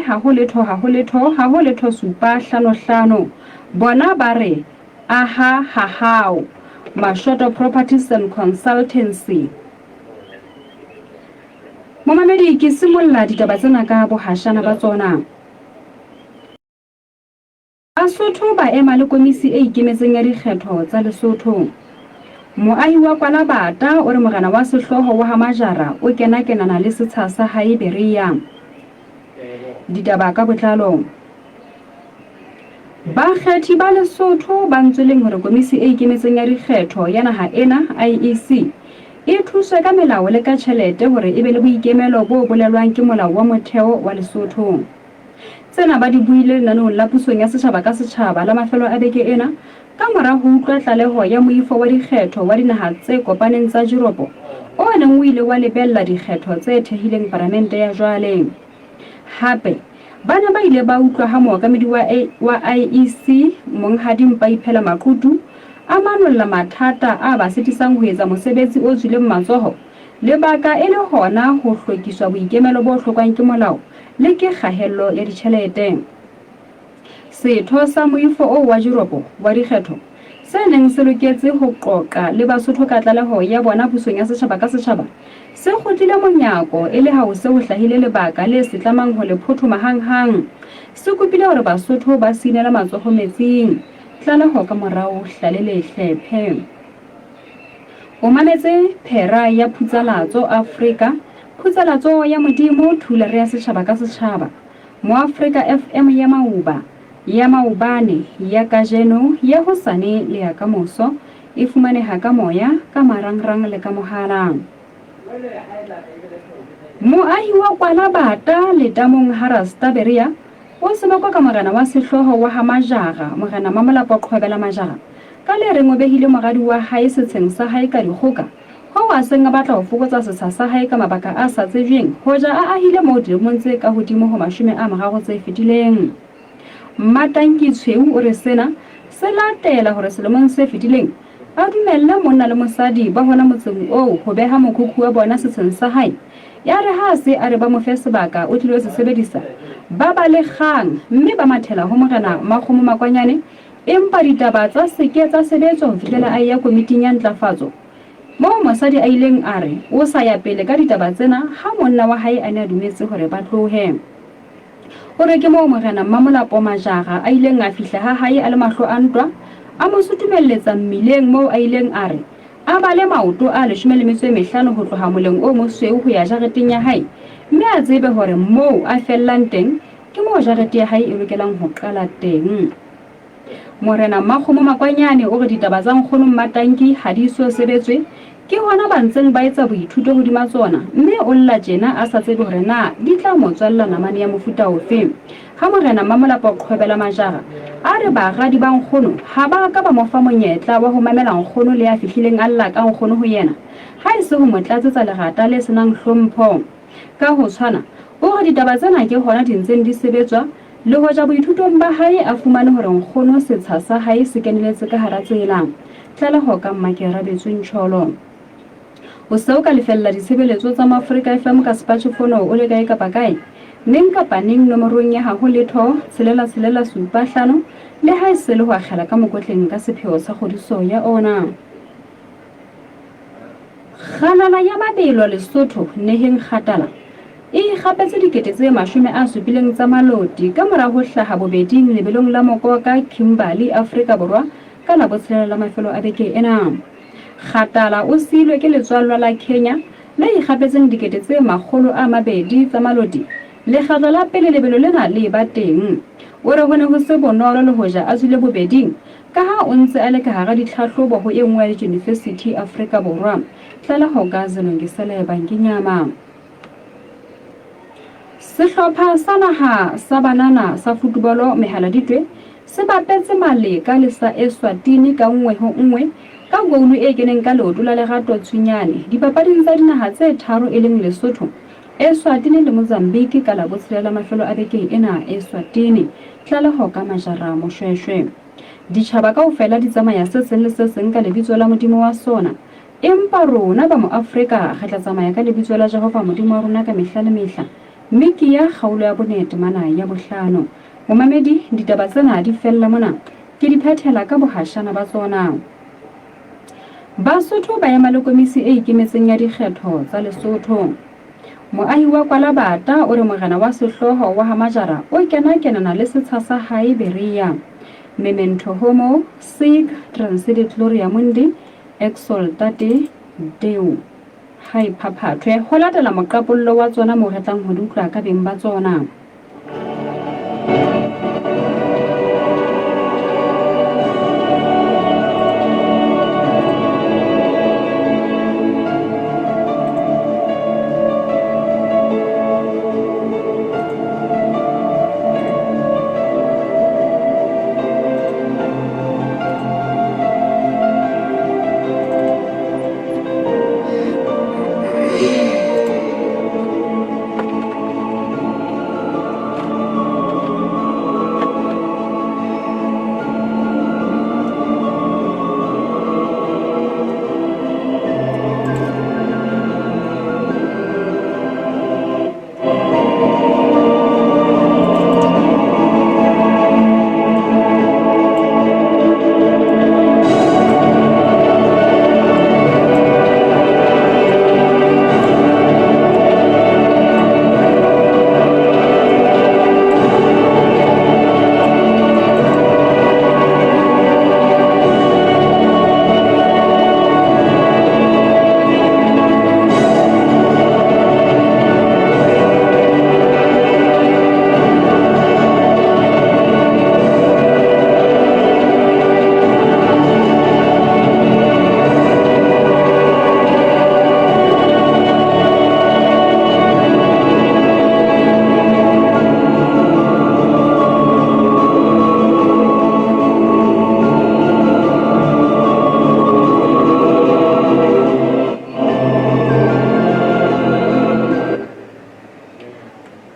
haho letho haho letho haho letho supa hlano hlano. Bona ba re aha ha hao. Mashoto Properties and Consultancy. Momamedi ke simolla ditaba tsena ka bohashana ba tsona. Basotho ba ema le komisi e ikemetseng ya dikgetho tsa Lesotho. Moahi wa Kwalabata o re morena wa sehlooho wa ha Majara o kena-kenana le setsha sa hae Berea. Ditaba ka botlalo. Bakgethi ba Lesotho ba ntsweleng hore komisi e ikemetseng ya dikgetho ya naha ena, IEC, e thuswe ka melao le ka tjhelete hore e be le boikemelo bo bolelwang ke molao wa motheo wa Lesotho. Tsena ba di buile lenaneong la Pusong ya Setjhaba ka Setjhaba la mafelo a beke ena ka mora ho utlwa tlaleho ya Moifo wa Dikgetho wa Dinaha tse Kopaneng tsa Juropo o neng o ile wa lebella dikgetho tse thehileng Paramente ya jwale. Hape, ba ne ba ile ba utlwa ha mookamedi wa wa IEC, Monghadi Mpaiphela Maqutu, a manolla mathata a ba sitisang ho etsa mosebetsi o tswileng matsoho Lebaka e le hona ho hlwekiswa boikemelo bo hlokwang ke molao le ke kgahello ya ditjhelete. Setho sa moifo oo wa Juropo wa dikgetho se neng se loketse ho qoqa le Basotho ka tlaleho ya bona pusong ya setjhaba ka setjhaba se kgutlile monyako e le ha ho se ho hlahile lebaka le se tlamang ho le phothoma hanghang. Se kopile hore Basotho ba se inele matsoho metsing. Tlaleho ka morao hlale lehlephe. O mametse Phera ya Phutsalatso Afrika, Phutsalatso ya Modimo, Thulare ya Setjhaba ka Setjhaba, Moafrika FM ya Mauba, ya maobane, ya kajeno, ya hosane le ya kamoso, e fumaneha ka moya, ka marangrang le ka mohala. Moahi wa Kwalabata, letamong ha Rastaberia, O sebakwa ka morena wa sehlooho wa ha Majara, Morena Mamolapo Qhobela Majara, ka le reng o behile moradi wa hae setsheng sa hae ka dikgoka, hoo a seng a batla ho fokotsa setsha sa hae ka mabaka a sa tsejweng, hoja a ahile moo dilemong tse kahodimo ho 30 tse fetileng. Mmatanki Tshweu o re sena se latela hore selemong se fetileng a dumelle monna le mosadi ba hona motseng oo ho beha mokhukhu wa bona setsheng sa hae. Yare ha a se a re ba mo fe sebaka o tlilo se sebedisa, ba ba le kgang mme ba mathela ho Morena Makgomo Makwanyane, empa ditaba tsa se ke tsa sebetswa ho fihlela a eya komiting ya ntlafatso, moo mosadi a ileng a re o sa ya pele ka ditaba tsena ha monna wa hae a ne a dumetse hore ba tlohe. O re ke moo Morena Mmamolapo Majara a ileng a fihla ha hae a le mahlo a ntwa, a mo sutumelletsa mmileng moo a ileng a re a bale maoto a 15 ho tloha moleng o mosweu ho ya jareteng ya hae mme a tsebe hore moo a fellang teng ke moo jarete ya hae e lokelang ho qala teng. Morena Mmakgomo Makwanyane o re ditaba tsa Nkgono Mmatanki ha di so sebetswe, ke hona ba ntseng ba etsa boithuto hodima tsona mme o lla tjena a sa tsebe hore na di tla mo tswalla namane ya mofuta ofe. Ha Morena Mmamolapo Qhobela Majara a re baradi ba Nkgono ha ba ka ba mo fa monyetla wa ho mamela Nkgono le ya fihlileng a lla ka Nkgono ho yena, ha e se ho mo tlatsetsa lerata le se nang hlompho. Ka ho tshwana, o re ditaba tsena ke hona di ntseng di sebetswa, le hoja boithutong ba hae a fumane hore Nkgono setsha sa hae se keneletse ka hara tsela. Tlaleho ka Mmakerabetswe Ncholo. O se o ka lefella ditshebeletso tsa Mafrika FM ka sepatjhefono o le kae kapa kae, neng kapa neng nomorong ya haho letho tshelela tshelela supa hlano le ha e se le ho akgela ka mokotleng ka sepheo sa kgodiso ya ona. Kgalala ya mabelo Lesotho neheng Kgatala e ikgapetse 700,000 tsa maloti ka mora ho hlaha bobeding lebelong la mokoka Kimberley, Afrika Borwa ka Labotshelela la mafelo a beke ena. Kgatala o siilwe ke letswallwa la Kenya le ikgapetseng 200,000 tsa maloti lekgetlo la pele lebelo lena le eba teng. O re ho ne ho se bonolo le hoja a tswile bobeding ka ha o ntse a le ka hara ditlhahlobo ho e nngwe ya dijunifesithi Afrika Borwa. Tlaleho ka Zilungisele Bankinyama. Sehlopha sa naha sa banana sa futubolo Mehaladitwe se bapetse Maleka le sa Eswatini ka nngwe ho nngwe ka goulu e keneng ka leoto la Lerato Tswinyane dipapading tsa dinaha tse tharo e leng Lesotho, Eswatini le Mozambique ka Labotshelela mafelo a beke ena Eswatini. Tlaleho ka Majara Moshweshwe. Ditjhaba kaofela di tsamaya se seng le se seng ka lebitso la modimo wa sona, empa rona ba moAfrika re tla tsamaya ka lebitso la Jehova Modimo wa rona ka mehla le mehla. Mikea kgaolo ya bone temana ya bohlano. Momamedi, ditaba tsena di fella mona. Ke di phethela ka bohashana ba tsona. Basotho ba ema le komisi e ikemetseng ya dikgetho tsa Lesotho. Moahi wa Kwalabata o re morena wa sehlooho wa ha Majara o kena-kenana le setsha sa hae Berea. Memento homo, sic transit gloria mundi, exultate Deo. Ha e phaphathwe ho latela moqapollo wa tsona moo re tlang ho di utlwa ka beng ba tsona.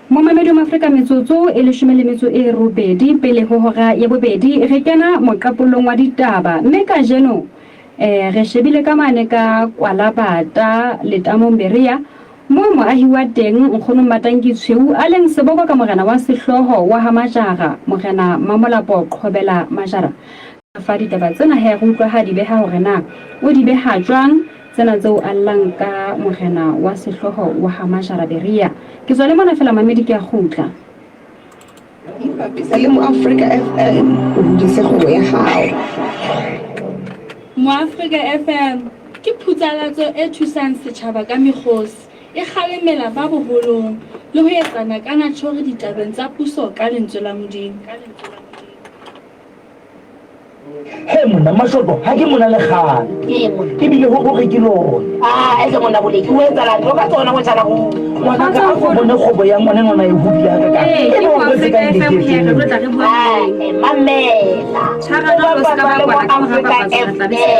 Momamedi wa Maafrika metsotso e leshome le metso e robedi pele ho hora ya bobedi re kena moqapollong wa ditaba mme kajeno eh re shebile ka mane ka Kwalabata letamong Berea moo moahi wa teng Nkgono Mmatanki Tshweu a leng seboko ka morena wa sehlooho wa ha Majara Morena Mamolapo Qhobela Majara. Fa ditaba tsena he re utlwa ha di beha hore na o di beha jwang tsena tseo a llang ka morena wa sehlooho wa ha Majara Berea. Ke tswa le mona fela mamedi ke a kgutla. Ipapisa le Moafrika FM o hodise kgwebo ya hao. Moafrika FM ke phutsalatso e thusang setjhaba ka mekgosi, e kgalemela ba boholong le ho etsana ka natjhori ditabeng tsa puso ka lentswe la Modimo. He monna Mashoto, ha ke mona le kgale. Ebile ho hore ke lona. Ah, ese monna boleki o etsalang tlo ka tsona motjhana go. Ngwana ka a ko bone kgwebo ya ngwana ngwana e hodile ha ka. Ee, E ke bo mo o se Afrika ka FM he re tlo tla re bua Ah, eh, mamela. Tshwarano O lo se ka ba bapatsa le kwala ka mora Mo-Afrika papatso, re tla be se re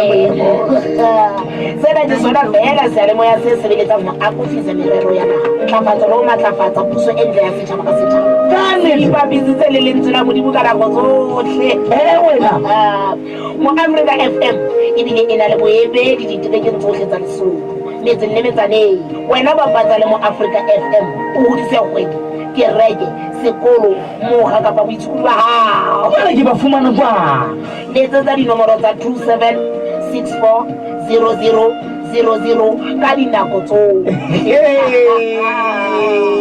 FM. Sena ke sona feela seyalemoya se sebeletsang ho akofisa merero ya naha, ntlafatso le ho matlafatsa puso e ntle ya setjhaba ka setjhaba. Ka nnete. Ipapisitse le lentswe la Modimo ka nako tsohle. Eh wena. Ah, Mo-Afrika FM ebile e na le boemedi diterekeng tsohle tsa Lesotho, metseng le metsaneng. Wena bapatsa le Mo-Afrika FM o hodise kgwebo, kereke, sekolo, mokga kapa boitshokodi ba hao. Jwale ke ba fumana jwang? Letsetsa dinomoro tsa 27 64 00 00 ka dinako tsohle.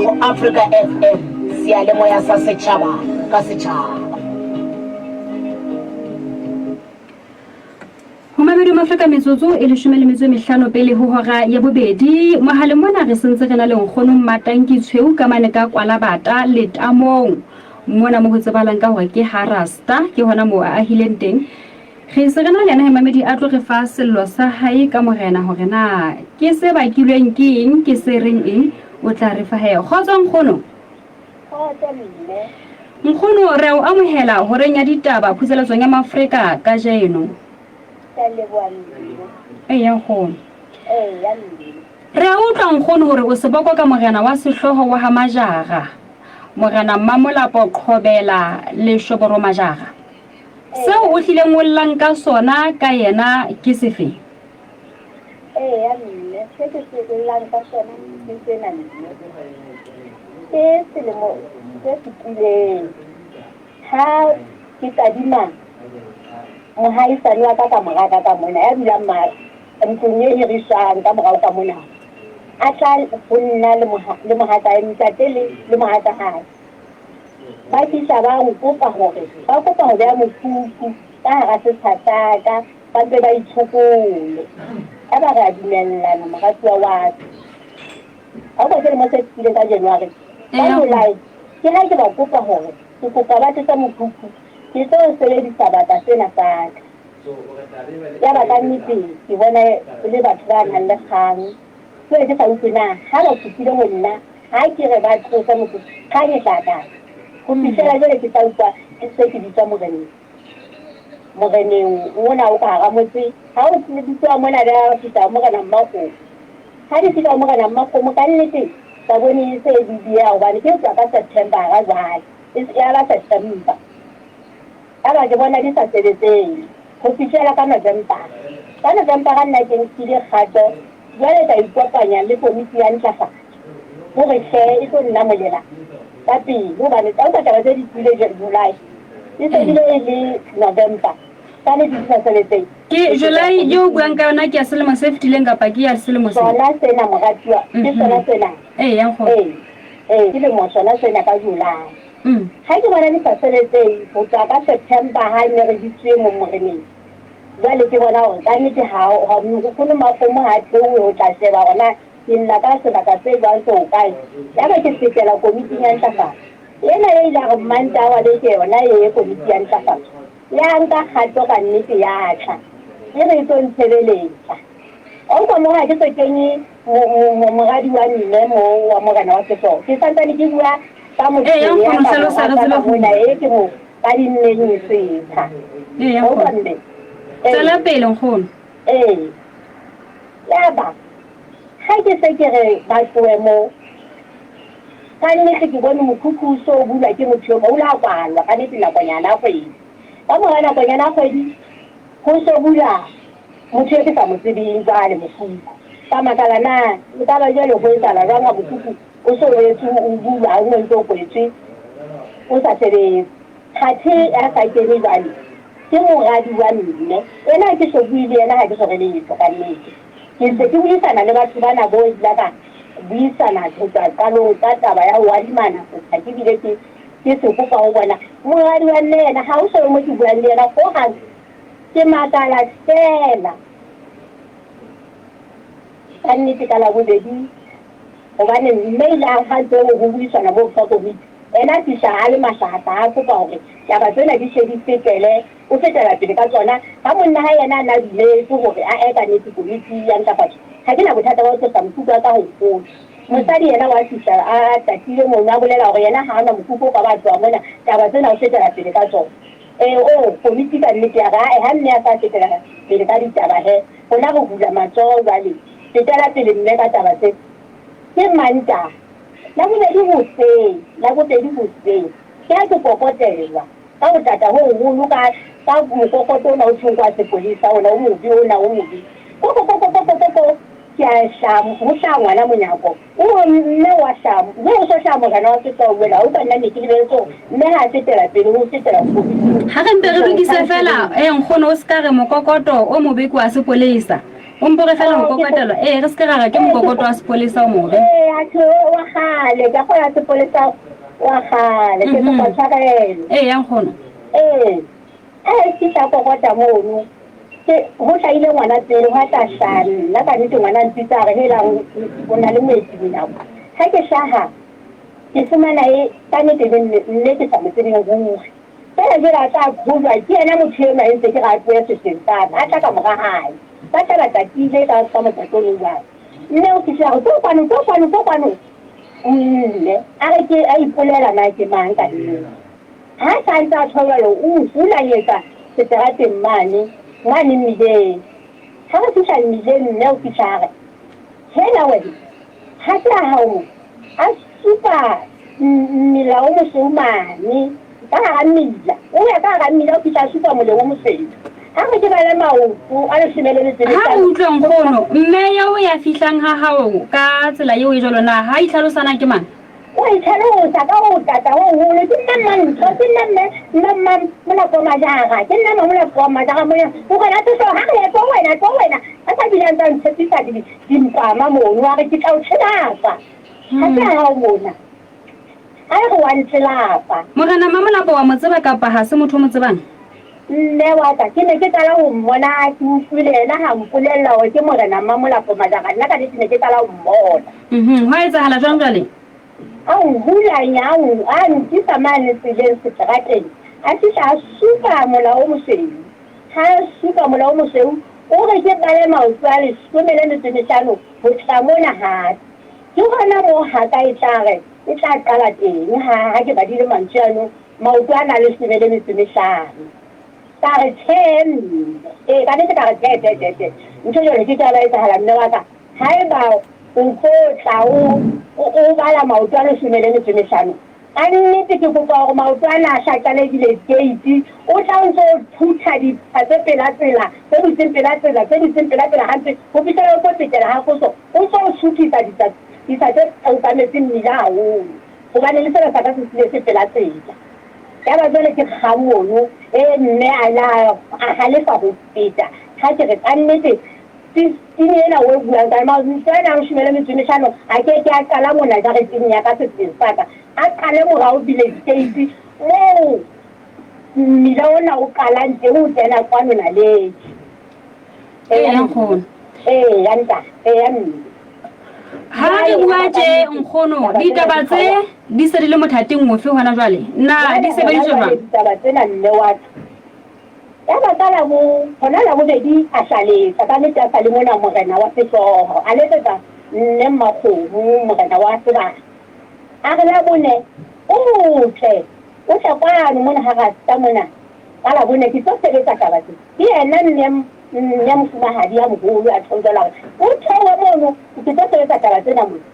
Mo-Afrika FM, seyalemoya sa setjhaba ka setjhaba. Ho mamedi wa Maafrika metsotso e leshome le metso e mehlano pele ho hora ya bobedi. Mohaleng mona re sentse re na le nkgono Mmatanki Tshweu ka mane ka Kwalabata letamong. Mona mo ho tsebahalang ka hore ke ha Rasta, ke hona moo a ahileng teng. Re se re na le yena he mamedi a tlo re fa sello sa hae ka morena hore na ke se bakilweng ke eng, ke se reng eng, o tla re fa he. Kgotso nkgono. Kgotso mme. Nkgono re a o amohela horeng ya ditaba phuseletsong ya Maafrika kajeno. Ke a leboha mme. Eya nkgono. Eya mme. Re a utlwa nkgono hore o seboko ka morena wa sehlooho wa ha Majara, Morena Mmamolapo Qhobela Leshoboro Majara. Seo o hlileng o llang ka sona ka yena ke sefe? Eya mme, se ke se llang ka sona ke sena mme. Ke selemo se fetileng ha ke tadima mohaisane wa ka ka mora ka ka mona ya dulang ntlong e hiriswang ka morao ka mona, a tla ho nna le mohatsae, ntate le mohatsa hae. Ba fihla ba nkopa hore ba kopa ho beha mokhukhu ka hara setsha sa ka, ba mpe ba itshokole. Yaba re a dumellana moratuwa wa ka. Ha o ka selemo se fetileng ka January, ka July ke ha ke ba kopa hore ke kopa ba tlose mokhukhu ke tlo sebedisa baka sena sa ka. Yaba ka nnete ke bona e le batho ba nang le kgang. Jwale ke sa utlwe na ha ba kopile ho nna ha ke re ba tlose mokhukhu kgang e tla kae. Ho fihlela jwale ke sa utlwa ke se ke bitswa moreneng. Moreneng mona o ka hara motse ha o bitsoa mona ba fihla ho morena Mmakgomo. Ha di fihla ho morena Mmakgomo ka nnete ka bone e se e dieha hobane ke tswa ka September hara jwale ya ba September. Yaba ke bona di sa sebetsehe ho fihlela ka November. Ka November nna ke nkile kgato jwale ka ikopanya le komiti ya ntlafatso hore hle e tlo nna molela ka pele hobane ka utlwa taba tse di tswile July e se bile e le November ka nnete di sa sebetsehe. Ke July eo o buang ka yona ke ya selemo se fetileng kapa ke ya selemo se? Sona sena moratuwa, ke sona sena. Ee, ya nkgono. Ee, ee, ke lemo sona sena ka July. Ha ke bona di sa sebetsehe ho tloha ka September ha ne re bitsuwe mo moreneng, jwale ke bona hore ka nnete ha nkgono Makgomo ha theohe ho tla sheba hore na ke lla ka sebaka se jwang se hokae. Yaba ke fetela komiting ya ntlafatso. Ena e ile ya re Mmantaha wa beke yona e komiti ya ntlafatso ya nka kgato ka nnete ya tla e re e tlo ntshebeletsa. Wa utlwa moo ha ke so kenye moradi wa mme moo wa morena wa sehlooho. Ke santsane ke bua ka motho Ee, ya ya nkgono, ka hlalosa re morata tsebe ka ho mona utlwa. e ke mo kadimmeng setsha. Ee, ya Wa utlwa nkgono. mme? Ee. Tswela pele nkgono. Ee. Yaba ha ke se ke re ba tlohe moo, ka nnete ke bone mokhukhu o so bulwa ke motho eo, o la kwalwa ka nnete nakonyana ya kgwedi. Ka mora nakonyana ya kgwedi ho so bula motho e ke sa mo tsebeng jwale mokhukhu. Ka makala na e ka ba jwale ho etsahala jwang ha mokhukhu o so etswe o bulwa o ntse o kwetswe o sa sebetse. Kgathe ya sa kene jwale ke moradi wa mme ena ha ke so bue le yena ha ke so re letho ka nnete. Ke ntse ke buisana le batho bana bo ile ka buisana ho tswa qalong ka taba ya ho adimana setsha ke bile ke ke se kopa ho bona. Moradi wa mme yena ha o so mo ke buang le yena hohang. Ke makala feela ka nnete ka Labobedi hobane mme ile a ha ntse ho buisana moo ka komiti, ena a fihla a le mahlahahlaha a kopa hore taba tsena di hle di fetele, o fetela pele ka tsona. Ha monna hae yena a ne a dumetse hore a-e ka nnete komiti ya ntlafatso, ha ke na bothata ba ho tlosa mokuku wa ka ho nkgono. Mosadi yena wa fihla a tatile mono a bolela hore yena ha a na mokuku o ka ba a tloha mona, taba tsena o fetela pele ka tsona. Ee, oh, komiti ka nnete ya re, Ae, ha mme a sa fetela pele ka ditaba, he, rona re hula matsoho jwale. Fetela pele, mme, ka taba tse. Ke Mantaha, Labobedi hoseng, Labobedi hoseng, ke ha ke kokotelwa ka ho tata ho hoholo ka, ka mokokoto ona o thweng ke wa sepolesa ona, o mobe ona, o mobe. Koko, koko, koko, koko, ke a hlaha, ho hlaha ngwana monyako. O mme wa hlaha, mme o so hlaha morena wa sehlooho jwale, ha utlwa nna ne ke lebeletse hore mme ha a fetela pele, o fetela ofising. Ha re mpe re lokise feela, ee nkgono o se ka re mokokoto o mobe ke wa sepolesa. O mpo re feela ho kokotelwa, ee re se ke ra re ke mokokoto wa sepolesa o mobe. Ee, atjhe wa kgale, ke a kgolwa sepolesa wa kgale, ke kopa tshwarelo. Ee ya nkgono. Ee. Ha e fihla kokota mono, ke ho hlahile ngwana pele, hwa tla hlaha nna. Ka nnete ngwana a mpitsa a re, Hela, o na le moeti monyako. Ha ke hlaha, ke fumana e, ka nnete e le mme, mme ke sa mo tsebeng ruri. Feela jwale a tla qhojwa ke yena motho enwa e ntse ke re a tlohe setsheng sa ka, a tla ka mora hae. Ba tla ba tatile ka, ka motato o jwalo. Mme o fihla a re, Tlo kwano, tlo kwano, tlo kwano. Mme a re ke, a ipolela na ke mang ka nnete. Ha a sa ntse a tjho jwalo, o hulanyetsa seterateng mane, mane mmileng. Ha re fihla mmileng, mme o fihla a re, Hela wena, ha se a hao mo? A supa mmila o mosweu mane, ka hara mmila. O ya ka hara mmila, o fihla a supa moleng o mosweu. Ha re ke bale maoto a leshome le metso e Ha re mehlano. utlwe nkgono, mme eo ya fihlang ha hao ka tsela eo e jwalo na ha itlhalosa na ke mang? O itlhalosa ka ho tata ho hoholo, Ke nna Mmantho, ke nna mme, mme mma Molapo wa Majara, ke nna Mamolapo wa Majara mona. Morena Tsohlo, ha re ye, tlo wena, tlo wena. A sa bile a ntse a ntshepisa di, dimpama mono, a re ke tla o tjhelapa. Ha se a hao mona. A re wa ntlelapa. Morena Mamolapo wa mo tseba kapa ha se motho o mo tsebang? Mme wa ka, ke ne ke qala ho mmona ha ke utlwile yena ha mpolella hore ke Morena Mmamolapo Majara, nna ka nnete ne ke qala ho mmona. Mhm, hwa etsahala jwang jwale? A nhulanya, a a nkisa mane tseleng seterateng, a fihla a supa mola o mosweu. Ha a supa mola o mosweu, o re ke bale maoto a leshome le metso e mehlano ho tla mona hape. Ke hona moo haka e tla re e tla qala teng ha ha ke badile mantswe ano Maoto a na le leshome le metso e mehlano. Ka re, Tjhe, mme. Ee, ka nnete ka re, Tjhe, tjhe, tjhe, tjhe. Ntho e jwalo e ke ke ya ba etsahala, mme wa ka. Haeba o tlo tla o, o, o bala maoto a leshome le metso e mehlano, ka nnete ke kopa hore maoto ana a hlaqale ebile keiti, o tla o ntso o phutha ditsha tse pela tsela, tse dutseng pela tsela, tse dutseng pela tsela hampe, ho fihlela o tlo fetela ha koso, o ntso o suthisa ditsha, ditsha tse okametseng mmila haholo. Hobane le sena sa ka se hlile se pela tsela. Yaba jwale ke kgang mono, e mme a la a halefa ho feta. Ha ke re kannete fifteen ena o e buang ka mantswe ana a leshome le metso e mehlano a ke ke a qala mona jareteng ya ka setsheng sa ka. A qale morao village gate moo mmila ona o qalang teng o kena kwano Naledi. Eya nkgono. Eya ntate, eya mme. Ha re bua tje nkgono, ditaba tse di se di le mothating ofe hona jwale? Na di sebediswa jwang? Ditaba tsena mme wa ka. Yaba ka la bo hona la bobedi a hlaletsa ka nnete a sa le mona morena wa sehlooho a letsetsa nne Mmakgomo morena wa sebaka. A re la bone o tle o tle kwano mona ha Rasta mona ka la bone ke tlo sebetsa taba tse. Ke yena mme, mme mofumahadi ya moholo a tjhong jwalo, a re, O theohe mono, ke tlo sebetsa taba tsena mona.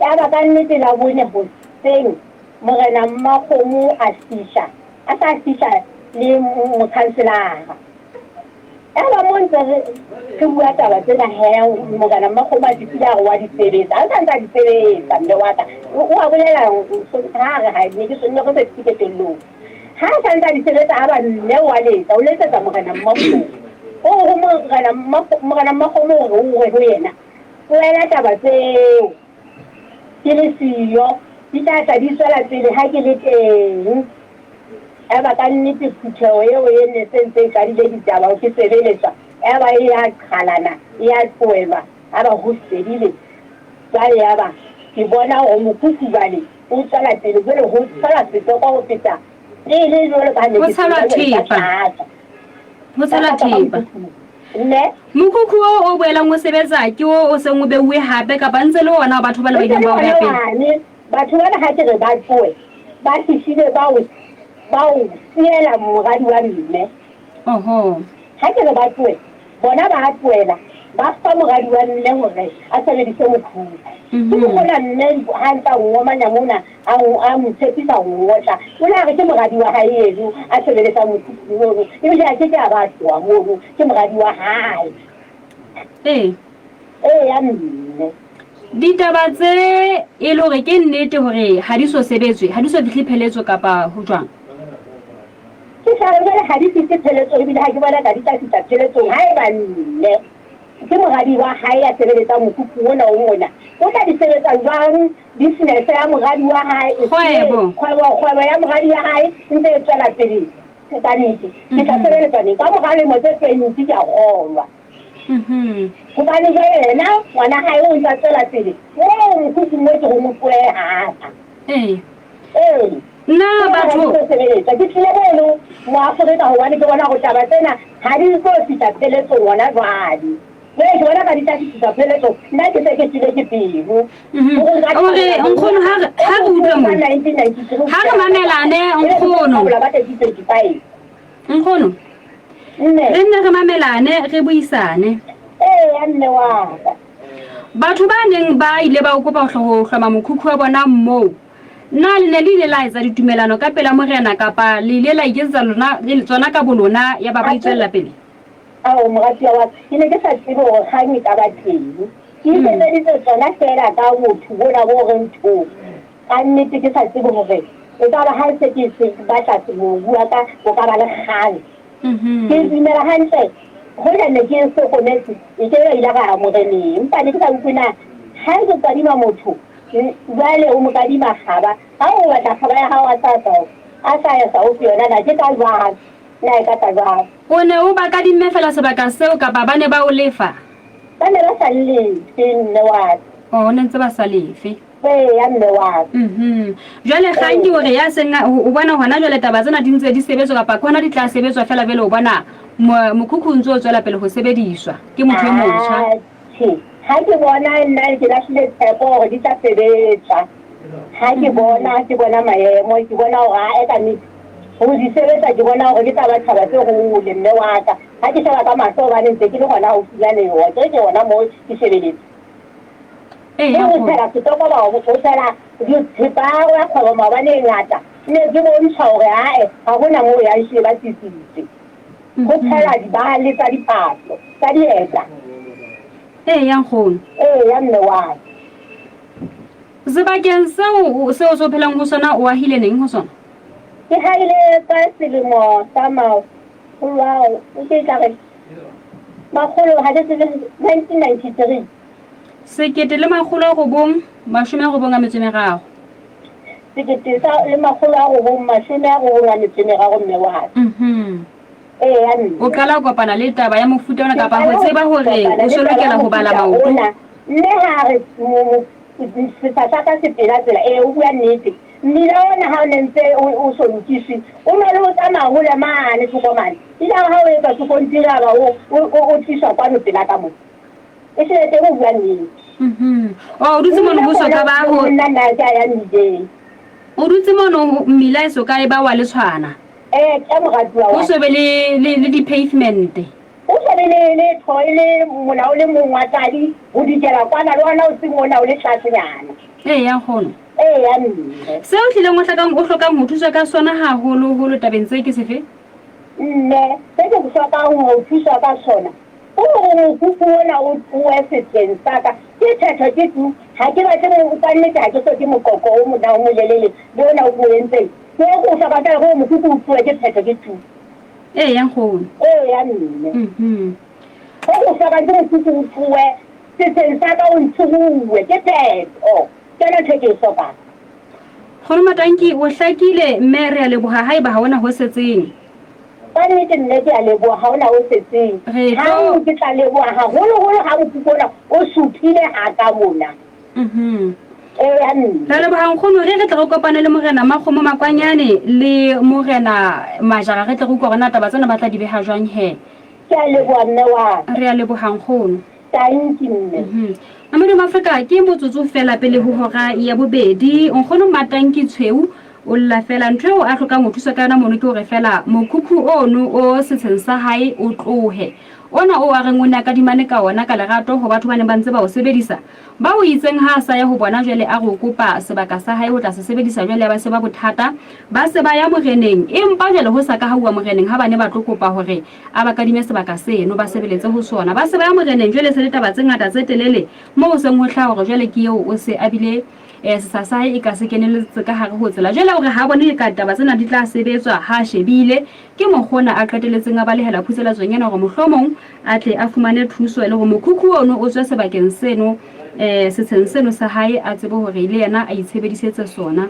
Yaba ka nnete Labone hoseng, Morena Mmakgomo a fihla, a sa fihla le mokhanselara. Yaba mo ntse re, re bua taba tsena he, Morena Mmakgomo a fihlile a re wa di sebetsa. A sa ntse a di sebetsa, mme wa ka. O, o a bolela, ha a re ha ne ke ne re se fihle qetellong. Ha a sa ntse a di sebetsa, a ba mme o a letsa, o letsetsa Morena Mmakgomo. O re ho Morena Morena Mmakgomo o re o re ho yena, Tlohela taba tseo, ke le siyo, di tla tla di tswela pele ha ke le teng. Yaba ka nnete phutheho eo e ne se ntse e qadile ditaba ho ke sebeletswa, yaba e ya qhalana, e ya tlohelwa, yaba ho fedile. Jwale yaba ke bona hore mokhukhu jwale o tswela pele jwale ho tshelwa setoko ho feta pele jwalo ka ha ne Ho ke tshelwa tseba jwale ka thepa. tlatsa. Ho tshelwa Ka tlatsa ka thepa. mokhukhu. Mme Mokhukhu oo o boelang o sebetsa ke o o seng o beuwe hape kapa ntse le ona batho ba le o ba ntse ileng le ba o ona beha pele? wane batho bana ha ke re ba tsoe ba fihlile ba o ba o siela moradi wa mme. Oho. Ha ke re ba tsoe Bona ba a tlohela, ba fa moradi wa mme hore a sebedise mokhukhu. Ke mokgona mme ha ntse a ngomanya mona, a a mo tshepisa ho ngotla. O ne a re ke moradi wa hae eno a sebeletsang mokhukhung ono, ebile a ke ke a ba a tloha mono, ke moradi wa hae. Ee. Eya mme. Ditaba tse e le hore ke nnete hore ha di so sebetswe, ha di so fihle pheletso kapa ho jwang? Ke sa re jwale ha di fihle pheletsong ebile ha ke bona ka di tla fihla pheletsong haeba mme ke moradi wa hae ya sebeletsang mokhukhung ona o mona. O tla di sebetsa jwang business ya moradi wa hae? Kgwebo. Kgwebo, kgwebo ya moradi wa hae e ntse e tswela pele ka nnete. Ke tla sebeletsa neng? Ka mora lemo tse 20 ke a kgolwa. Hobane jwale yena ngwana hae o ntse a tswela pele moo mokhukhung o ke ho mo tlohe haka. Ee. Ee. Na batho. Sebeletsa. Ke tlile mono Moafrika hobane ke bona hore taba tsena ha di tlo fihla pheletsong hona jwale. Jwale ke bona ka di tla fihla pheletsong, nna ke se ke shwele ke pelo. Hore nkgono ha re ha re utlwa mona. Ha re mamelane nkgono. Nkgono. Re nne re mamelane re buisane. Ee, mme wa ka. Batho ba neng ba ile ba o kopa ho hloma mokhukhu wa bona moo, na le ne le ile la etsa ditumelano ka pela morena kapa le ile la iketsetsa lona tsona ka bolona yaba ba itswella pele? Ao, moratuwa wa ka, ke ne ke sa tsebe hore kgang e ka ba teng. Ke iketseditse tsona feela ka botho bona bo reng tho. Ka nnete ke sa tsebe hore e ka ba ha se ke se batla mobu wa ka o ka ba le kgang. Ke dumela hantle hoja ne ke hlokometse e ke be ile ra ya moreneng, empa ne ke sa utlwe na ha ke kadima motho jwale o mo kadima kgaba, ha o batla kgaba ya hao a sa sa a sa ya sa o fe yona na ke ka jwang na e ka tla jwang? O ne o ba kadimme feela sebaka seo kapa ba ne ba o lefa? Ba ne ba sa nlefe mme wa ka. Oh, ne ntse ba sa lefe. Eya mme wa ka. Mhm. Jwale kgang ke hore ya seng o bona hona jwale taba tsena di ntse di sebetswa kapa ke hona di tla sebetswa feela jwale o bona mokhukhu o ntse o tswela pele ho sebediswa ke motho e motjha. Atjhe, ha ke bona nna ke lahlile tshepo hore di tla sebetswa. Ha ke bona ke bona maemo ke bona hore ae ka nnete ho di sebetsa ke bona hore ke tla ba tjhaba tse hole mme wa ka. Ha ke sheba ka mahlo hobane ntse ke le hona haufinyane akere ke hona moo ke shebeletse. Ee, Mme ho tshela setoko ba ho tshela thepa ya kgwebo maobane e ngata ne ke bontsha hore ae ha hona moo yang shile ba tsitsitse. Ho tshela dibale tsa diphahlo tsa dieta. Ee, ya nkgono. Ee, ya mme wa ka. Sebakeng seo seo se o phelang ho sona o ahile neng ho sona? Ke haile ka selemo sa makgolo ao ke tla re makgolo ha ke tsebe 1993. 1993. Sekete sa le makgolo a robong mashome a robong a metso e meraro mme wa ka. Eya mme. O qala ho kopana le taba ya mofuta ona Ke kapa ho qala ho tseba hore kopana o le so taba lokela ya ho bala mofuta maoto. ona. Mme ha re setsha sa ka se pela tsela, ee o bua nnete. Mmila ona ha o ne ntse o so lokiswe, o ne le o tsamaya hole mane thoko mane. Ile ha o etsa sekontiri a ba o tliswa kwano pela ka mona. E hlile teng o bua nnete. Oh, o dutse mono ho so ka ba ho. Nna nna ke a ya mmileng. O dutse mono mmila e so ka e ba wa le tshwana. Ee, ke moratuwa wa. O so be le le le di-pavement. O so be le letho e le mola o le mong wa tladi ho dikela kwana le ona o seng ona o le tlasenyana. Ee, ya nkgono. Ee, ya mme. Seo hlileng o hlokang o hlokang ho thuswa ka sona haholo-holo tabeng tse ke sefe? Mme, se ke hlokang ho thuswa ka sona ke hore mokhukhu ona o tlohe setsheng sa ka. Ke thetho ke tu. Ha ke batle mo ka nnete ha ke hloke moqoqo o mona o molelele le ona o ke o entseng. Ke o ke o hlokang feela ke hore mokhukhu o tlohe ke phetho ke tu. Ee, ya nkgono. Ee, ya mme. Ho ke o hlokang ke mokhukhu o tlohe setsheng sa ka o ntshuruwe ke phetho. Ke yona ntho e ke e hlokang. Nkgono Matanki, o hlakile mme re a leboha haeba ha hona ho setseng. Ka nnete mme ke a leboha ha hona ho setseng. Re tlo. Hang ke tla leboha haholoholo ha mokuku ona o suthile ha ka mona. Eya mme. Re leboha nkgono re re tle re kopane le Morena Makgomo Makwanyane le Morena Majara re tle re utlwe hore na taba tsena ba tla di beha jwang he. Ke a leboha mme wa ka. Re a leboha nkgono. Tanki mme. Mamedi wa Afrika ke motsotso fela pele ho hora ya bobedi. Nkgono Matanki Tshweu o lla fela ntho eo a hlokang ho thuswa ka yona mono ke hore fela mokhukhu ono o setsheng sa hae o tlohe. Ona o a reng o ne a kadimane ka ona ka lerato ho batho ba neng ba ntse ba o sebedisa. Ba o itseng ha a sa ya ho bona jwale a re o kopa sebaka sa hae ho tla se sebedisa jwale ya ba se ba bothata. Ba se ba ya moreneng empa jwale ho sa ka ha uwa moreneng ha ba ne ba tlo kopa hore a ba kadime sebaka seno ba sebeletse ho sona. Ba se ba ya moreneng jwale se le taba tse ngata tse telele moo ho seng ho hlaha hore jwale ke eo o se a bile sesa sa hae e ka se keneletse ka hare ho tsela. Jwale o re ha bone eka taba tsena di tla sebetswa ha a shebile. Ke mokgona a qeteletseng a balehela phuselatsong ena hore mohlomong a tle a fumane thuso e le hore mokhukhu ono o tswe sebakeng seno setsheng seno sa hae a tsebe hore le yena a itshebedisetse sona.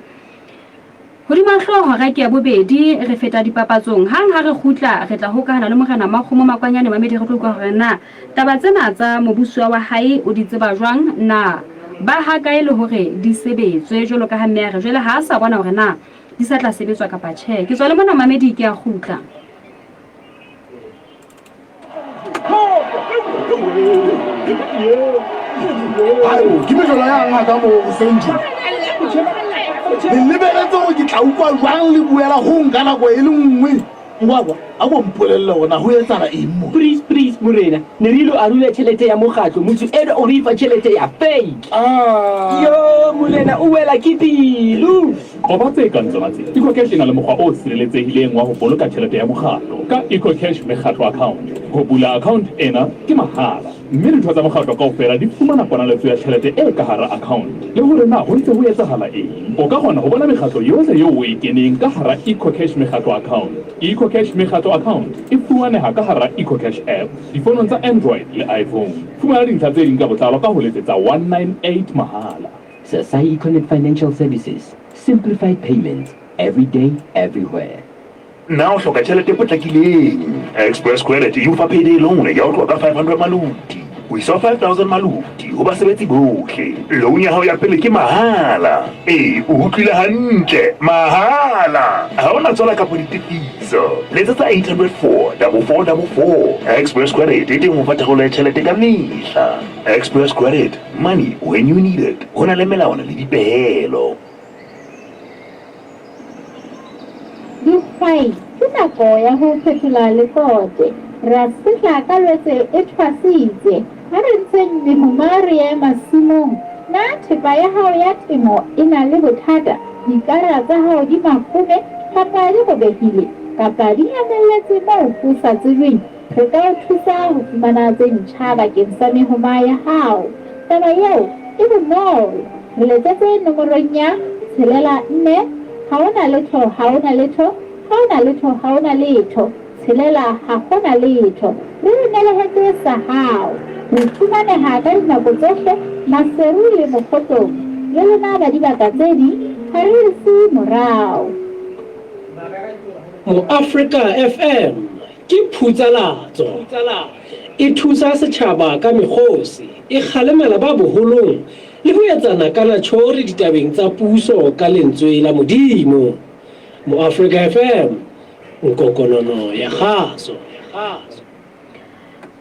Hodima hlooho hora ke ya bobedi, re feta dipapatsong. Hang ha re kgutla, re tla hokahana le Morena Makgomo Makwanyane Mamedi re tlo utlwa hore na taba tsena tsa mobusuwa wa hae o di tseba jwang, na ba ha kae le hore di sebetswe jwalo ka ha mme a re jwale ha a sa bona hore na di sa tla sebetswa kapa tjhe. Ke tswa le mona Mamedi ke a kgutla. Ke mejolo ya ngaka mo goseng tje. Le lebeletse gore ke tla utlwa jwang le buela gong ka nako e le nngwe. Ngwakwa. A ko mpolelle hore na ho etsahala eng mona. Please, please, morena, ne re ilo arula tjhelete ya mokgatlo, motho enwa o re fa tjhelete ya fake. Ah! Yo, morena, o wela ke pelo. Qoba tse kang tsona tse. EcoCash e na le mokgwa o sireletsehileng wa ho boloka tjhelete ya mokgatlo ka EcoCash Mekgatlo Account. Ho bula account ena ke mahala mme ditho tsa mokgatlo kaofela di fumana ponaletso ya tjhelete e ka hara account le hore na ho ntse ho etsahala eng. O ka kgona ho bona mekgatlo yohle eo o e keneng ka hara EcoCash Mekgatlo Account. EcoCash Mekgatlo Account e fumaneha ka hara EcoCash app difonong tsa Android le iPhone. Fumana dintlha tse ding ka botlalo ka ho letsetsa 198 mahala. Sasai Econet Financial Services, simplified payments, every day, everywhere. Na o hloka tjhelete e potlakileng? Express Credit e o fa payday loan ya ho tloha ka 500 maluti ho isa ho 5000 maluti ho basebetsi bohle. Loan ya hao ya pele ke mahala. Ee, o utlwile hantle, mahala! Ha ho na tswala kapa ditefiso. Letsetsa 804 4444. Express Credit e teng ho fa tharollo ya tjhelete ka mehla. Express Credit, money when you need it. Ho na le melawana le dipehelo. Dihwai, ke nako ya ho fetola lekote. Re a sehla ka Lwetse e thwasitse. Ha re ntsheng mehoma re ye masimong. Na thepa ya hao ya temo e na le bothata, dikara tsa hao di mafome kapa di robehile kapa di nyamelletse moo ho sa tsejweng? Re ka o thusa ho fumana tse ntjha bakeng sa mehoma ya hao. Taba eo e bonolo. Re letsetse nomorong ya tshelela nne ha ho na letho ha ho na letho ha ho na letho ha ho na letho tshelela ha ho na letho. Re o nelehetse sa hao. Re fumaneha ka dinako tsohle Maseru le Mokgotlong. Le lona ba dibaka tse ding ha re le siye morao. Moafrika FM ke phutsalatso. E thusa setjhaba ka mekgosi, e kgalemela ba boholong le ho etsana ka natjhori ditabeng tsa puso ka lentswe la Modimo. Moafrika FM, nkokonono ya kgaso.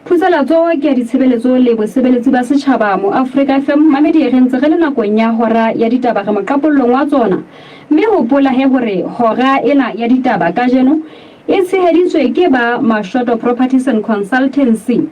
Phutsalatso ke ya ditshebeletso le bosebeletsi ba setjhaba Moafrika FM Mamedi re ntse re le nakong ya hora ya ditaba re moqapollong wa tsona mme hopola he hore hora ena ya ditaba kajeno e tsheheditswe ke ba Mashoto Properties and Consultancy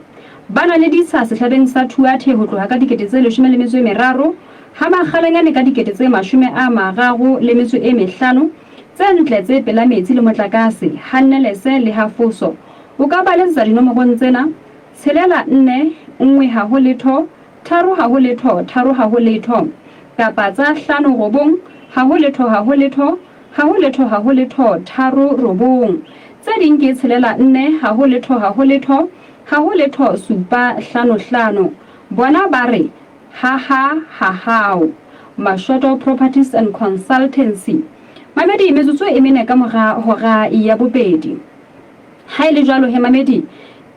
ba na le ditsha sehlabeng sa Thuathe ho tloha ka dikete tse leshome le metso e meraro ha Makgalanyane ka dikete tse mashome a mararo le metso e mehlano tse ntle tse pela metsi le motlakase ha Nnelese le ha Foso O ka ba letsetsa dinomorong tsena, tshelela nne, nngwe ha ho letho, tharo ha ho letho, tharo ha ho letho. Kapa tsa hlano robong, ha ho letho ha ho letho, ha ho letho ha ho letho, tharo robong. Tse ding ke tshelela nne, ha ho letho ha ho letho, ha ho letho supa hlano hlano. Bona ba re, Ha ha ha hao. Mashoto Properties and Consultancy. Mamedi, metsotso e mene ka mora hora ya bobedi. Ha e le jwalo he Mamedi,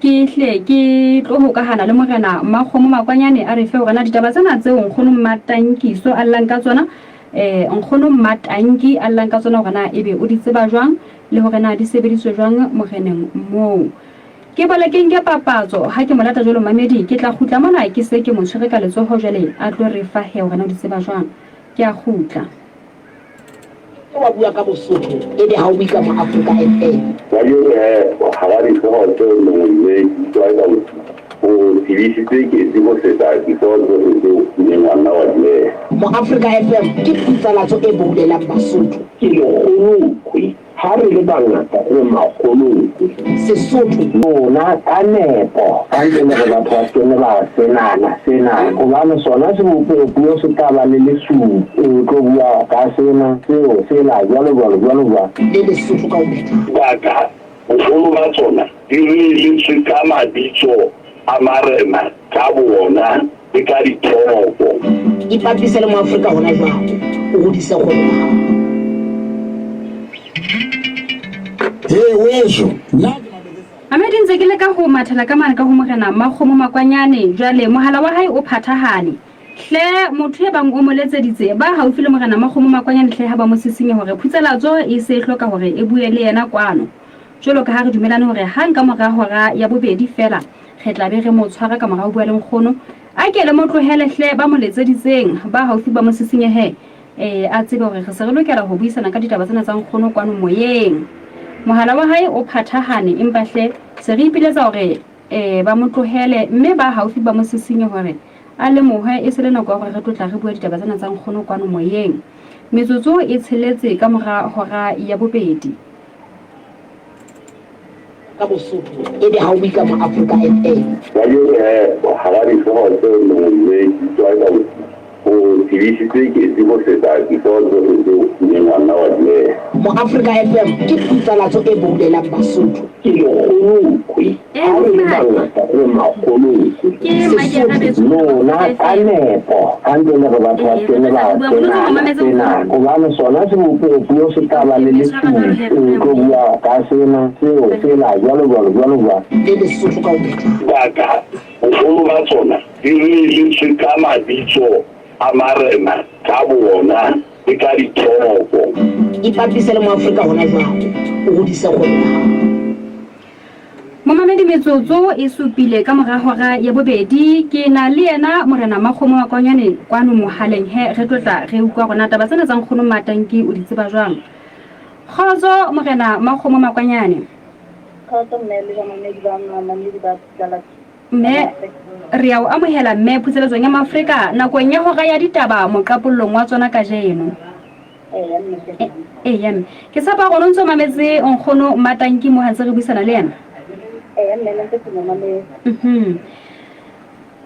ke hle ke tlo hokahana le Morena Mmakgomo Makwanyane a re fe hore na ditaba tsena tseo Nkgono Mmatankiso a llang ka tsona, eh, Nkgono Mmatanki a llang ka tsona hore na ebe o di tseba jwang le hore na di sebediswe jwang moreneng moo. Ke bole ke nke papatso ha ke mo lata jwalo Mamedi, ke tla kgutla mona ke se ke mo tshwere ka letsoho jwale a tlo re fa he hore na o di tseba jwang. Ke a kgutla. Ke wa bua ka Bosotho ebe ha o bue ka Moafrika FM. Kajeno he, hara dihlooho tseo nngwe ke utlwa eka o tsebisitse Ketsi ho feta dihlooho tsohle tseo o ileng wa nna wa di beha. Moafrika FM ke phutsalatso e boulelang Basotho. Ke lekgolokwe. Ha re le bangata re makgolokwe. Sesotho. Lona ka nepo, ka ntle le hore batho ba se ke ne ba senana, sena, hobane sona sebopehopuo se tla ba le lesupi, o tlo bua ka sena, seo, sela, jwalo, jwalo, jwalo, jwalo. Le Lesotho ka ho phethahala. Baka, boholo ba tsona di reeletswe ka mabitso a marena ka boona le ka ditoropo. Ipapise le Moafrika hona jwale, o hodise kgwebo ya hao. Hei weso, nna Mamedi ntse ke leka ho mathela ka mane ka ho Morena Mmakgomo Makwanyane jwale mohala wa hae o phathahane. Hle motho e bang o mo letseditse ba haufi le Morena Mmakgomo Makwanyane hle ha ba mo sisinye hore phutsalatso e se e hloka hore e bue le yena kwano. Jwalo ka ha re dumelane hore hang ka mora hora ya bobedi feela re tla be re mo tshwara ka mora ho bua le nkgono. A ke le mo tlohele hle ba mo letseditseng ba haufi ba mo sisinye he. Ee, a tsebe hore re se re lokela ho buisana ka ditaba tsena tsa nkgono kwano moyeng. Mohala wa hae o phathahane empa hle se re ipiletsa hore um ba mo tlohele mme ba haufi ba mo sisinye hore a lemohe e se le nako ya hore re tlo tla re bua ditaba tsena tsa nkgono kwano moyeng. Metsotso e tsheletse ka mora hora ya bobedi. Ka Bosotho ebe ha o bue ka Moafrika FM. Kajeno he, hara dihlooho tse nngwe di tswa ka o tsebisitse ketsi ho feta dihlooho tsohle tseo o ileng wa nna wa di beha. Moafrika FM ke phutsalatso e boulelang Basotho. Ke lekgolokwe. Ha re le bangata re makgolokwe. Sesotho. Lona ka nepo hantle le re batho ba se kene ba senana sena hobane sona sebopeopuo se tla ba le lesupi o tlo bua ka sena seo sela jwalo jwalo jwalo jwalo. Le Lesotho ka ho phethwa. Baka boholo ba tsona di reeletswe ka mabitso a marena ka boona le ka dithoko. Ipapise le Moafrika hona jwale, o hodise kgwebo ya hao. Momamedi metsotso e supile ka mora hora ya bobedi ke na le yena Morena Makgomo wa Kwanyane kwano mohaleng he re tlo tla re utlwa rona taba tsena tsa nkgono Matanki o di tseba jwang. Kgotso Morena Makgomo Makwanyane. Kgotso mme le bamamedi ba bamamedi ba Phutlhalatso. Mme re ya o amohela mme phutseletsong ya Maafrika nakong ya hora ya ditaba moqapollong wa tsona kajeno. Eya mme. Ke tshepa gore o ntse o mametse nkgono Matanki mo ha ntse re buisana le yena. Eya mme ne ntse ke mo mametse.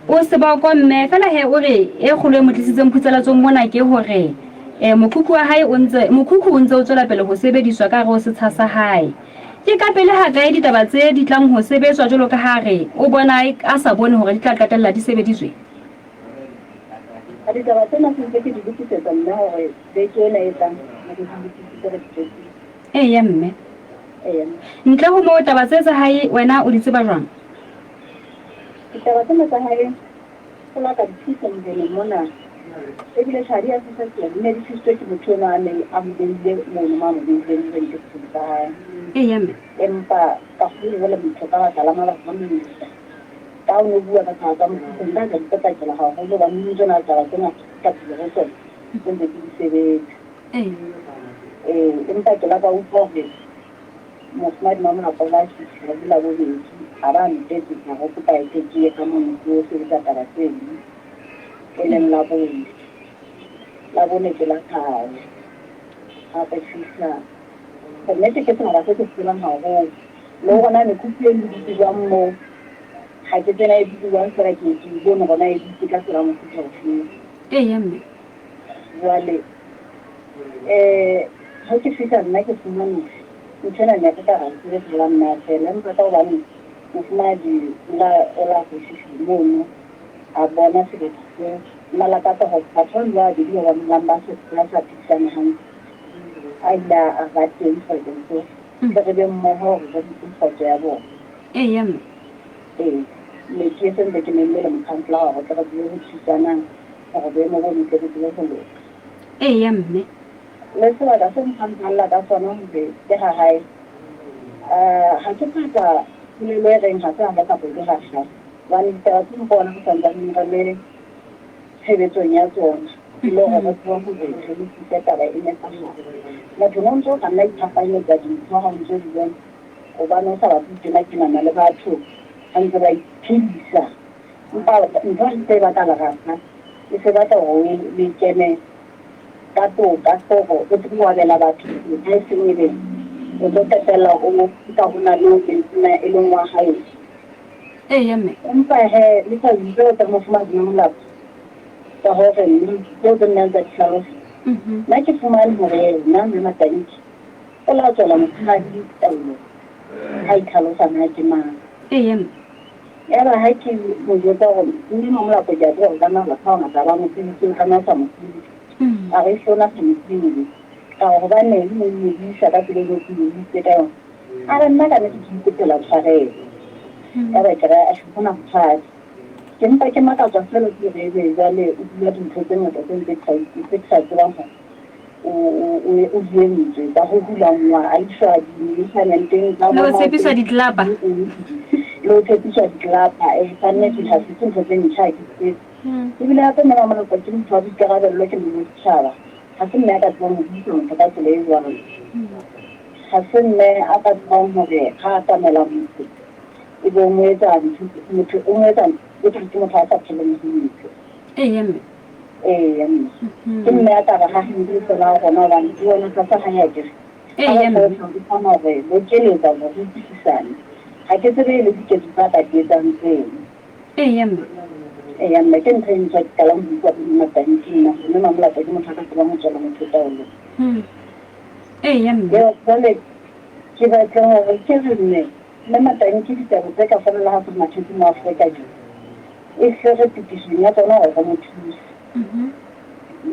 O seboko mme fela he o re e kgolo e mo tlisitseng phutselatsong mona ke hore eh mokhukhu wa hae o ntse mokhukhu o ntse o tswela pele ho sebediswa ka hare ho setsha sa hae. Ke ka pele hakae ditaba tse di tlang ho sebetswa jwalo ka ha re o bona a sa bone hore di tla qetella di sebeditswe? A Ditaba tsena se ntse ke di lokisetsa mme hore beke ena e tlang re di lokisitse re di qetile. Eya mme. Eya mme. Ntle ho moo taba tse tsa hae wena o di tseba jwang? Ditaba tsena tsa hae o la ka di thusa moreneng mona ebile tjha di a thusa tsela di ne di thusitswe ke motho enwa a neng a mo beile mono mo a mo beileng re nke bophelo ba hae. Eya mme. Empa ka fumana jwale motho ka baka la mabaka a mangata ka o no bua ka taba tsa mokhukhu nna ka di potlakela haholo hobane o ntso na taba tsena ka pele ho tsona tse ntse ke di sebetsa. Ee, empa ke la ka utlwa hore mofumahadi Mamolapa o la fihla le Labobedi a ba a ntetsetsa go kopa ete ke ye ka mono ke yo sebetsa taba tseno e leng Labone. Labone ke la ka ya hape fihla nnete ke sebaka se ke se tsebang haholo le hore na mekhukhu e dutse jwang moo ga ke tsena e dutse jwang fela ke ke bone gona e dutse ka tsela mofuta ofeng. Eya mme. Jwale ha ke fihla nna ke fumane nthwena ne re ka ra ntse fela nna fela empa ka hobane mofumahadi o la o la go fihla mono a bona sebaka seo nna lakatsa hore batho ba ba babedi ba ba ba sa ba sa phedisane hantle a ile a ba teng sebakeng seo tle re be mmoho hore re buse kgotso ya bona. Eya mme. Ee, ne ke sentse ke memme le mokhanselara hore tle re tsebe ho thusanang hore boemo bo botle bo tsebe ho loka. Eya mme. Le sebaka se mphampalla ka sona hore ke ha hae. Ha ke paka polelo e reng ha se ha hae kapa ke ha hae. Hobane ditaba tse mpa ona re santsaneng re le tshebetsong ya tsona. E le hore re tsebe hore re lokise taba e nepahale. Motho no ntso o ka nna iphapanyetsa dintho ha o ntso di bona hobane o sa batle ho kena-kenana le batho ba ntse ba iphedisa. Empa ntho ha e se e batla lerata, e se batla hore o e kene ka toka hore o tsebe ho abela batho toka e seng ebe o tlo qetella o ka ho na le o e leng wa hae. Eya mme. Empa he le sa tseo tsa mofumahadi Mamolapo tsa hore mme tseo tse nna tsa di hlalosa. Nna ke fumane hore yena mme Matanki o la tswela mofumahadi taolo ha itlhalosa na ke mang. Eya mme. Yaba ha ke mo jwetsa hore mme Mamolapo ke a tseba hore ka nna batho ba bangata ba mo tsebitse o ka nna o sa mo tsebe. A re ehlile o na sa mo tsebe. Ka re hobaneng o mo buisa ka tsela e ke mo buisitse ka yona. A re nna ka nnete ke ikopela tshwarelo. Yaba ke re ha hona bothata. Ke mpa ke makatswa fela ke hore ebe jwale o bua dintho tse ngata tse ntse tse ke sa tsebang hore o di entswe tsa ho hulangwa a iswa di-measurement-eng tsa Le ho tshepiswa ditlelapa. Le ho tshepiswa ditlelapa. Ka nnete ha se ntho tse ntjha ha ke di tsebe. Ebile hape mme Mamoloko ke motho wa boikarabello ke mme wa setjhaba. Ha se mme a ka tsebang ho buisa motho ka tsela e jwalo. Ga se mme a ka tsebang hore ha a atamela motho e be o mo etsa ntho, motho o mo etsa ekare ke motho a sa pheleng hantle. Eya mme. Eya mme. Ke mme a ka re ha hantle fela rona hobane ke yona tlasa hae akere. Eya mme. Ha re kgona hore bokeletsa hore re utlwisisane. Ha ke tsebe e le diketso tsa ka di etsang tseo. Eya mme. Eya mme, ke ntho e ntjha ke qalang ho utlwa ho Mme Matanki nna hore Mme Mamolato ke motho a ka tsebang ho tswela motho taolong. Eya mme. Yo, jwale ke batla hore ke re mme, Mme Matanki ditaba tse ka fana le ha se mathetse mo Afrika di e hle re tokišong ya tsona hore re mo thuse.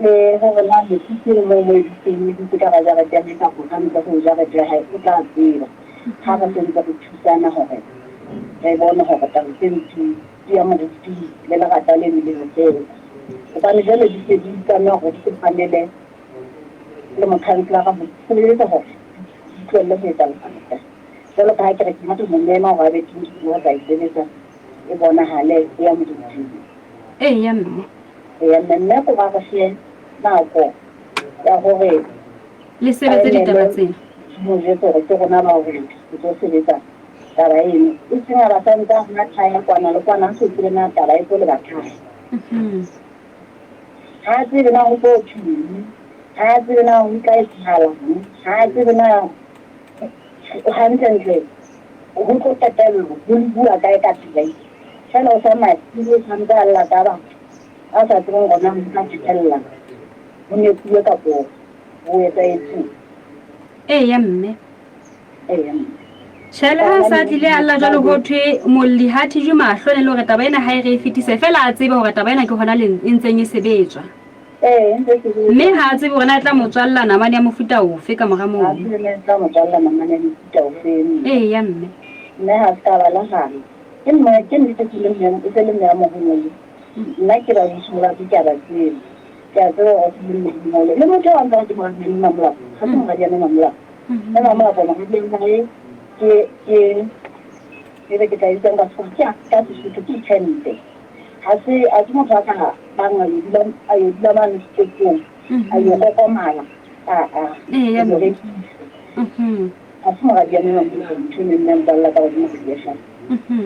Le hore na mothusi e moo mo e dutseng e dutse ka ga jarete ya hae kapa ka ntle ho jarete ya hae o tla tseba. Ha re sentse re thusana hore re bone hore taba tse ntsi di ya moriti le lerata leno le fela. Hobane jwale di se di tlameha hore di kopanele le mokhanselara ho sebeletsa hore di tlohelle ho etsa lerata. Jwalo ka ha ke re ke rata ho mo mema hore a be teng ke tsebe ho tla e sebetsa e bonahale e ya moriting. Eya mme. Eya mme, mme ko ba re fe nako ya hore Le sebetse ditaba tsena. Mo jwetse hore ke rona bao re tlo sebetsa taba eno. E seng a ba sa ntse a matha ya kwana le kwana, a so tsebe na taba e tlo leba kae. Ha a tsebe na ho tlo thweng, ha a tsebe na ho tla etsahalang, ha a tsebe na hantlentle ho tlo qetellwa ho bua kae ka tsela e. Fela o sa mathile, o sa ntse a lla ka batho a sa tsebeng hore na ho tla qetella ho nepuwe kapo ho etsahetseng. Eya mme. Eya mme. Tjhe, le ha sa tlile a lla jwalo ho thwe molli ha thijwe mahlo ne le hore taba ena ha e re e fetise fela a tsebe hore taba ena ke hona le e ntseng e sebetswa. Ee, e ntse e sebetswa. Mme ha a tsebe hore na e tla mo tswalla namane ya mofuta ofe ka mora moo. Ha a tsebe na e tla mo tswalla namane ya mofuta ofe mme. Eya mme. Mme ha se ka ba le gana. Ke mme ke nnete ke le mme e se le mme a moholo. Nna ke ba molato ke a ba tseba. Ke a tseba hore ke mme moholo. Le motho wa ntse ke moradi ya Mamolapo. Ga se moradi ya Mamolapo. Mme Mamolapo moradi ya hae ke ke e be ke tla itseng ka sekgowa ke ka Sesotho ke tjhente. Ha se a se motho a ka bang a yo dula a yo dula mane setopong a yo kokomala. A a. Eya Ke mo mme. rekisa. Ha se moradi ya Mamolapo ntho e neng ya mpalla ka hore moradi ya hae.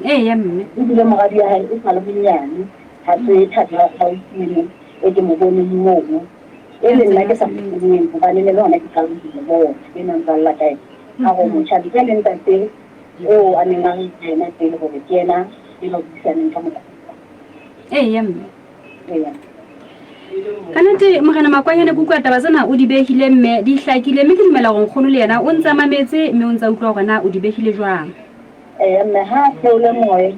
Eya mme. Ebile moradi ya hae e sa le monyane, ha se thata gaufi eno e ke mo boneng mono. E le nna ke sa mo tsebeng hobane ne le hona ke qalang ho mo bona, e neng ntswalla ka ena. A re o motjha ntle le ntate eo a neng a re ka ena pele hore ke yena e ba buisaneng ka mokgwa. Eya mme. Eya. Ka nnete Morena Makwanyane ke utlwa taba tsena o di behile mme di hlakile mme ke dumela hore nkgono le yena o ntse a mametse mme o ntse a utlwa hore na o di behile jwang. Eya mme ha a theole moya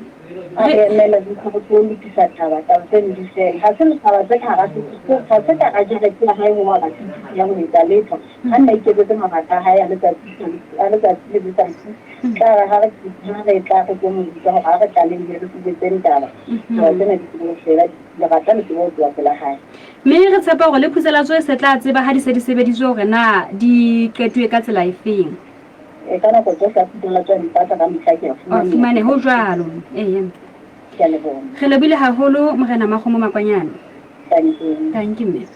a re emele re tle re tlo lokisa taba, taba tseno di fele. Ha se taba tse ka hara ga se ka hara jarete ya hae ho ba tshitiso ya ho etsa letho. Ha nna iketsetse mabaka a hae a letsatsi a letsatsi le letsatsi. Tla re ha re ha re tla re tlo mo bitsa hore ha re tlaleng re sebetseng taba. Taba tsena di tsebe ho fela, lerata le tsebe ho tloha pela hae. Mme re tshepa hore le phuselatso e se tla tseba ha di se di sebeditswe hore na di qetuwe ka tsela efeng. E, ka nako tsohle a phutelatso a mpatla ka mehla ke a fumaneha. Fumane ho jwalo. Eya. Ke a leboha. Re lebohile haholo Morena Makgomo Makwanyane. Thank you. Thank you mme.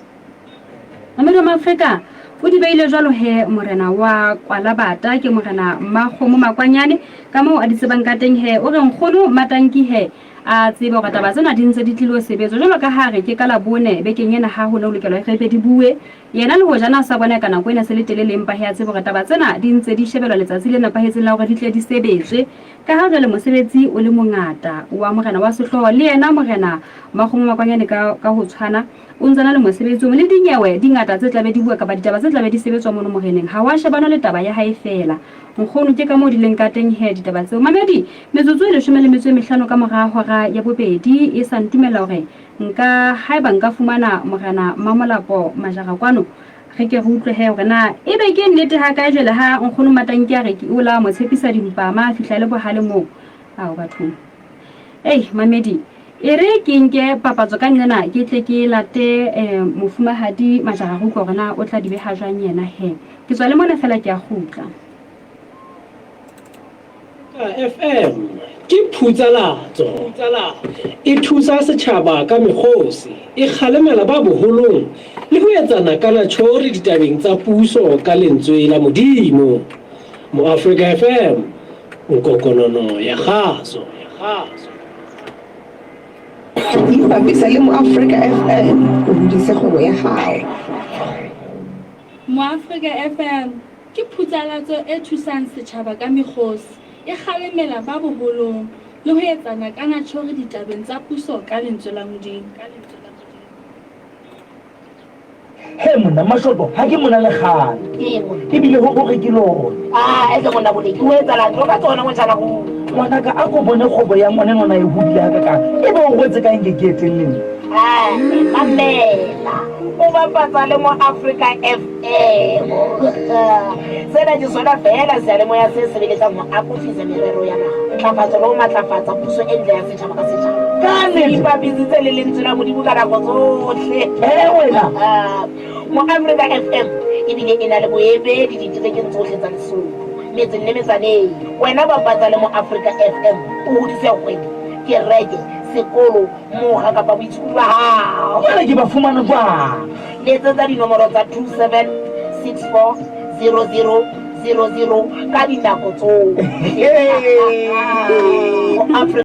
Mamedi wa Maafrika o di beile jwalo he morena wa Kwalabata ke morena Makgomo Makwanyane ka moo a di tsebang ka teng he o re nkgono Matanki he a tsebe hore taba tsena di ntse di tlilo sebetswa jwalo ka ha re ke ka Labone bekeng ena ha ho ne ho lokelwa re be di bue yena le hojana a sa bona ka nako ena se le telele empa he a tsebe hore taba tsena di ntse di shebelwa letsatsi le nepahetseng la hore di tle di sebetswe ka ha jwale mosebetsi o le mongata wa morena wa sehlooho le yena morena Makgomo Makwanyane ka ka ho tshwana o ntse a na le mosebetsi o mong le dinyewe di ngata tse tlabe di bua kapa ditaba tse tlabe di sebetswa mono moreneng ha wa shebana le taba ya hae feela nkgono ke ka moo di leng ka teng he ditaba tseo mamedi metsotso e leshome le metso e mehlano ka mora hora ya bobedi e sa ntumella hore nka haeba nka fumana morena Mamolapo Majara kwano re ke re utlwe he hore na ebe ke nnete ha kae jwale ha nkgono Matanki a re ke o la mo tshepisa dimpama a fihla le bohale moo ao bathong. Ei mamedi e re ke nke papatso ka nqena ke tle ke late mofumahadi Majara re utlwe hore na o tla di beha jwang yena he. Ke tswa le mona fela ke a kgutla. FM ke phutsalatso e thusa setjhaba ka mekgosi, e kgalemela ba boholong le ho etsana ka natjhori ditabeng tsa puso ka lentswe la Modimo. Moafrika FM, nkokonono ya kgaso. Ipapisa le Moafrika FM o hodise kgwebo ya hao. Moafrika FM ke phutsalatso e thusang setjhaba ka mekgosi, e kgalemela ba boholong le ho etsana ka natjhori ditabeng tsa puso ka lentswe la Modimo. He monna Mashoto, ha ke mona le kgale. Ebile ho hore ke lona. Ah, ese monna Boleki, o etsalang? Tlo ka tsona motjhana go. Ngwanaka, a ko bone kgwebo ya ngwana enwa na e hodile hakakang. Ebe o rwetse ka eng ke ke etelleng? Ah, mamela. O bapatsa le mo Africa FM. Sena ke sona feela seyalemoya se sebeletsang ho akofisa merero ya naha, ntlafatso le ho matlafatsa puso e ntle ya setjhaba ka setjhaba. Ka nnete. Ipapisitse le lentswe la Modimo ka nako tsohle. Ee wena. Mo Africa FM ebile e na le boemedi diterekeng tsohle tsa Lesotho, metseng le metsaneng. Wena bapatsa le mo Africa FM o hodise kgwebo, kereke, sekolo, mokga kapa boitshokodi ba hao. Jwale ke ba fumana jwang? Letsetsa dinomoro tsa 27640000 ka dinako tsohle. Mo Africa.